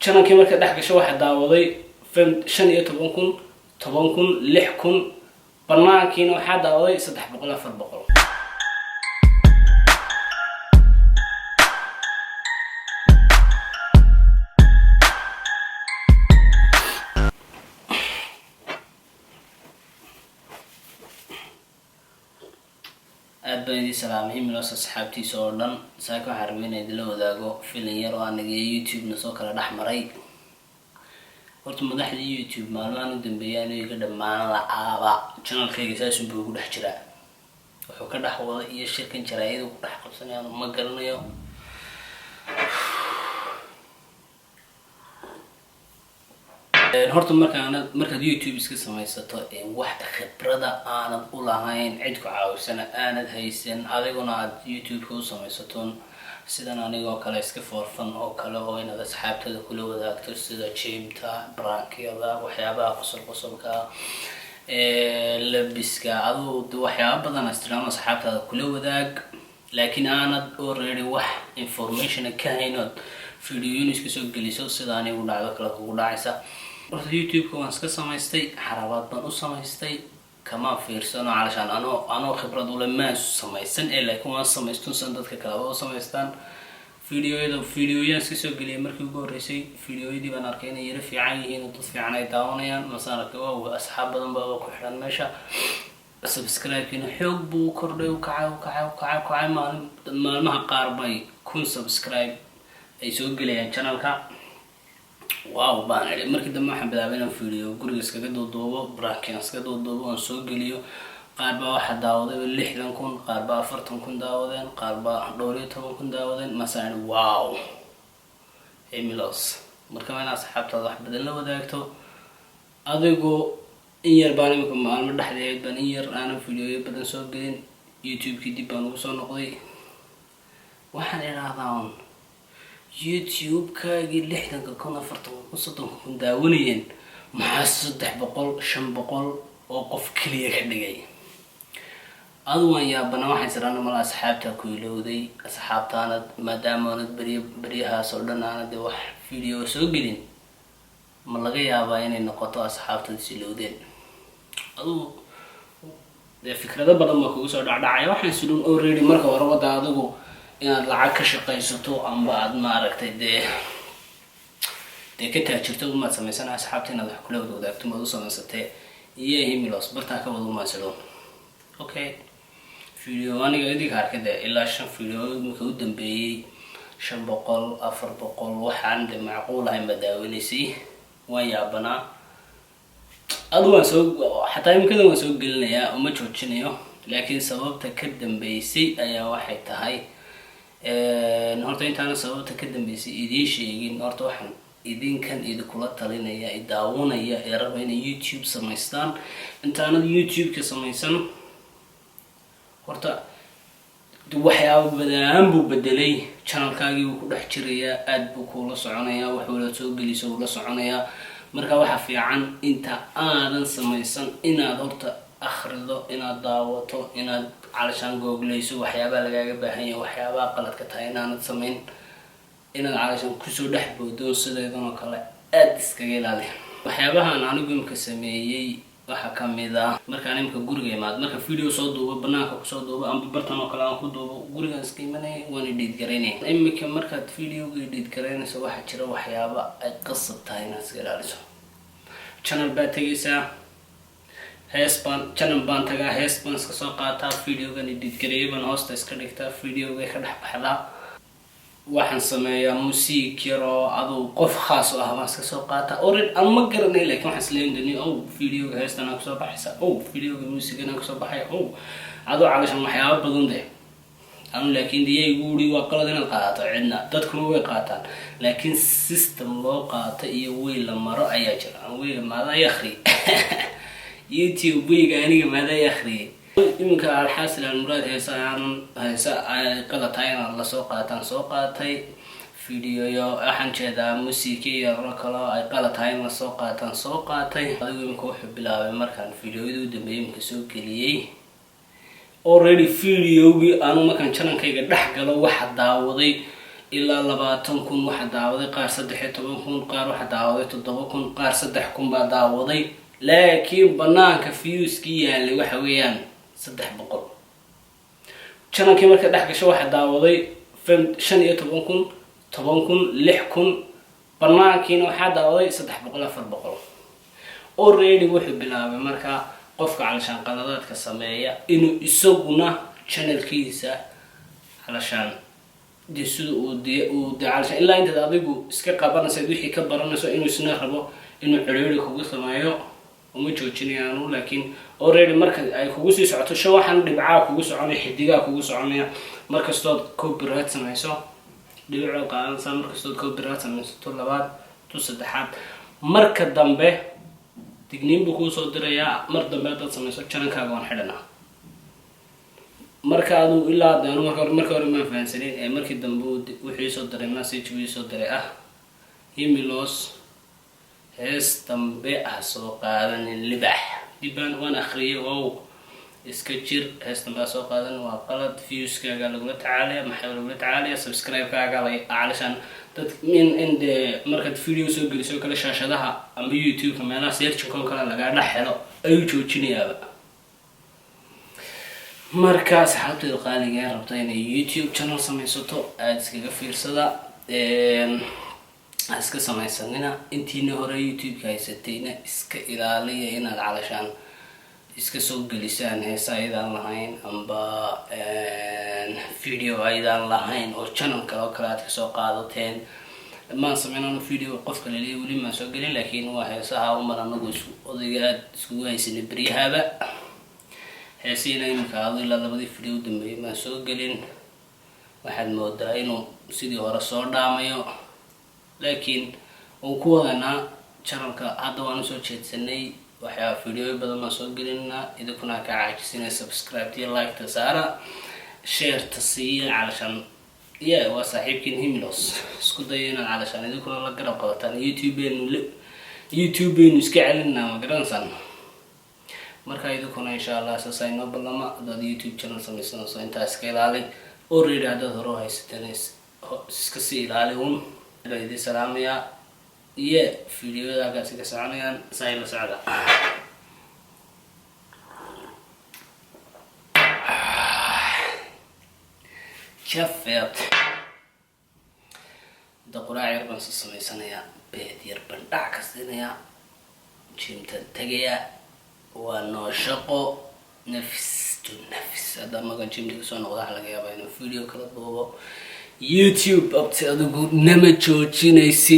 Channelkii marka dhex gasho, waxaa daawaday 15,000, 10,000, 6,000. Banaankiina waxaa daawaday 300, 400. Aad baan idiin salaamay, Himilos asxaabtiisa oo dhan. Saaka waxaan rabay inaan idinla wadaago filin yar oo anaga iyo YouTube-na soo kala dhex maray. Horta madaxda YouTube maalmahan u dambeeyay anuu iga dhammaan la-aaba. Channelkayga saasunbuu ugu dhex jiraa, wuxuu ka dhex wada iyo shirkan jaraayadu ku dhex qabsanayaan ma garanayo. Horta markaanad markaad YouTube iska samaysato, wax khibrada aanad u lahayn, cid ku caawisana aanad haysan, adiguna aad YouTube-ka u samaysatoon sidan anigoo kale iska for fun oo kale, oo inaad asxaabtada kula wadaagto sida gymta, prankyada, waxyaabaha qosol qosolka, labiska, aduu de waxyaaba badan astiraamo asxaabtaada kula wadaag, laakiin aanad already wax informationa ka haynood videoyin iska soo geliso, sida anigu dhacdo kale kugu dhacaysa. Horta YouTube-ka waan iska samaystay, xarabaad baan u samaystay, kama fiirsano calashaan anoo khibrad ule maan samaysan ee, laakiin waan samaystun san dadka kaleba u samaystaan. Videoyada videoyaan iska soo geliyay. Markii ugu horreysay videoyadii baan arkay inay yaro fiican yihiin oo dad fiican ay daawanayaan. Masaan arkay, wow, asxaab badan baaba ku xidhan meesha. Subscribe-kiina xoog buu u kordhay, u kacay, u kacay, u kacay, u kacay. Maalin maalmaha qaar bay 1000 subscribe ay soo gelayaan channelka. Wow baan idhi. Markii dambe waxaan bilaabay inaan video guriga iskaga duuduubo, prankian iskaga duuduubo, oon soo geliyo. Qaar baa waxaa daawaday 60,000, qaar baa 40,000 daawadeen, qaar baa dhowr iyo toban kun daawadeen. Masaan idhi, wow, Himilos. Marka waa in asxaabtaada wax badan la wadaagto. Adigoo in yar baan imika maalmo dhexdeed baan in yar aanan videoyo badan soo gelin. YouTube-kii dib baan ugu soo noqday. Waxaan idhaahdaa un YouTube-kaagii 60,000, 40,000, 30,000 daawanayeen, maxaa 300, 500 oo qof keliya ka dhigay? Adu waan yaabana. Waxaan isiraana mala asxaabtaa ku ilowday, asxaabtaanad maadaama aanad beryo beryahaas oo dhan aanad dee wax video soo gelin, ma laga yaabaa inay noqoto asxaabtaad is ilowdeen? Adugu dee fikrado badan baa kugu soo dhacdhacaya. Waxaan silun already marka hore wada adigu inaad lacag ka shaqaysato amba aad maaragtay dee ka taajirto umaad samaysana, asxaabta inaad wax kula wada wadaagto maad u samaysatee. Iyo Himilos bartaa ka wada umaadsadon. Okay, video aniga idinka arkay dee ilaa shan video imika u dambeeyey, 500, 400, waxaan de macquul ahayn baa daawanaysay. Waan yaabanaa. Adu waan soo, xataa imikadan waan soo gelinayaa, uma joojinayo, laakiin sababta ka dambeysay ayaa waxay tahay, horta intaana sababta ka dambeysay idiin sheegin, horta waxaan idinkan idinkula talinaya idaawanaya ee raba inay YouTube samaystaan: intaanad YouTube-ka samaysan, horta waxyaaba badan buu bedelay. Channelkaagii wuu ku dhex jirayaa, aada buu kuula soconayaa, wax walaad soo geliso wuu la soconayaa. Marka waxaa fiican inta aadan samaysan inaad horta akhrido, inaad daawato, inaad calashaan googleyso waxyaabaha lagaaga baahan yahay, waxyaabaha qaladka tahay inaanad samayn, inaad calashaan kusoo dhex boodo sideedan oo kale aada iskaga ilaali. Waxyaabahan anigu imka sameeyey waxaa kamid ah, markaan imka guriga imaad, marka video soo duubo, banaanka kusoo duubo amba bartan oo kale aan ku duubo, gurigaan iska imanaya, waan edit garaynaya. Imika markaad videoga edit garaynayso, waxaa jira waxyaaba ay qasab tahay inaad iska ilaaliso. Channel baad tegaysaa, hees baan, channel baan tagaa, hees baan iska soo qaataa, videogan edit gareeyay baan hoosta iska dhigtaa, videogay ka dhex baxdaa. Waxaan sameeyaa music yar oo aduu qof khaas u ah baan iska soo qaataa. Already aan ma garanay, laakiin waxaan isleeyin dani, oh, videoga heestan aan kusoo baxaysa, oh, videoga musican aan kusoo baxaya, oh, aduu calashan waxyaaba badan de anu. Laakiin de yay guuri, waa qalad inaad qaadato cidna, dadkuna way qaataan, laakiin system loo qaato iyo way la maro ayaa jira. Aan weyga maada ay akhriyay YouTube, weyga aniga maada ay akhriyay. Iminka alxaasil almuraad, heesa aanan heesa ay qalad tahay inaad lasoo qaataan soo qaatay, videoyo, waxaan jeedaa music yaro kaloo ay qalad tahay in lasoo qaataan soo qaatay. Adigu iminka wuxuu bilaabay markaan videoyadii u dambeeyay iminka soo geliyey, already videogii aanu markaan channelkayga dhex galo waxa daawaday Ilaa 20,000 waxaa daawaday, qaar 13,000, qaar waxaa daawaday 7,000, qaar 3,000 baa daawaday, laakiin banaanka viewskii yaalay waxa weeyaan 300. Channelkii marka dhex gasho waxaa daawaday 15,000, 10,000, 6,000, banaankiina waxaa daawaday 300, 400. Already wuxuu bilaabay markaa qofka calashaan qaladaadka sameeya inuu isaguna channelkiisa calashaan dee sida uu de uu de calashaan ilaa intaad adigu iska qabanaysa wixii ka baranayso, inuu isna rabo inuu ciriiri kugu sameeyo. Uma joojinayaanu, laakiin already marka ay kugu sii socoto shan waxaan dhibcaa kugu soconaya, xidigaa kugu soconaya. Markastood copyright samayso dhibicood qaadanaysaa, markastood copyright samaysato labaad tu saddexaad, marka dambe digniin buu kuu soo dirayaa: mar dambe haddaad samayso channelkaaga waan xidhanaa. Marka aduu ilaa de anu marka hore maan fahansanin ee markii dambe wuxuu iisoo diray message buu iisoo diray ah: "Himilos, hees dambe ha soo qaadanin libax." Dibaan waan akhriyay: wow, iska jir, hees dambe ha soo qaadanin, waa qalad, viewskaaga lagula tacaalaya. Maxaa lagula tacaalaya? Subscribe-kaaga la calashaan dad in dee markaad video soo geliso kale shaashadaha ama YouTube-ka meelaha searching oo kale lagaa dhex helo ayuu joojinayaaba. Marka asxaabteeda qaaliga ee rabta inay YouTube channel samaysato, aada iskaga fiirsada, ha iska samaysanina. Intiina hore YouTube-ka haysatayna iska ilaaliya inaad calashaan iska soo gelisaan heesa aydaan lahayn amba video aydaan lahayn oo channel kale oo kale aad kasoo qaadateen. Maan sameynano video qofka laliya weli maan soo gelin, laakiin waa heesaha umar anagu is odayga aada iskugu haysanay beryahaaba. Heesihiina iminka adu ilaa labadii video u dambeeyay maan soo gelin. Waxaad moodaa inuu sidii hore soo dhaamayo, laakiin uu ku wadanaa channelka. Hadda waan usoo jeedsanay, waxyaa videoyo badan baan soo gelinaa. Idinkuna ka caajisinay subscribe iyo like-ta saara, shareta siiya. Calashaan ya waa saaxiibkiin Himilos. Isku daya inaad calashaan idinkuna la garab qabataan YouTube-eenu iska celinaa, ma garanaysaan? Marka idinkuna insha Allah saasa inoo ballama. Haddaad YouTube channel samaysanayso, intaa iska ilaali. Already haddaad hore u haysateen, iska sii ilaali. Un baan idin salaamayaa iyo videoyada halkaasi ka soconayaan saa ila socda. Jafeed hadda quraac yar baan soo samaysanayaa, beed yar baan dhac ka siinayaa, gymtaan tegayaa, waa noo shaqo. Nafis to nafis. Hadda markaan gymta kasoo noqda waxaa laga yaabaa inuu video kala duubo. YouTube abti adigu nama joojinaysid.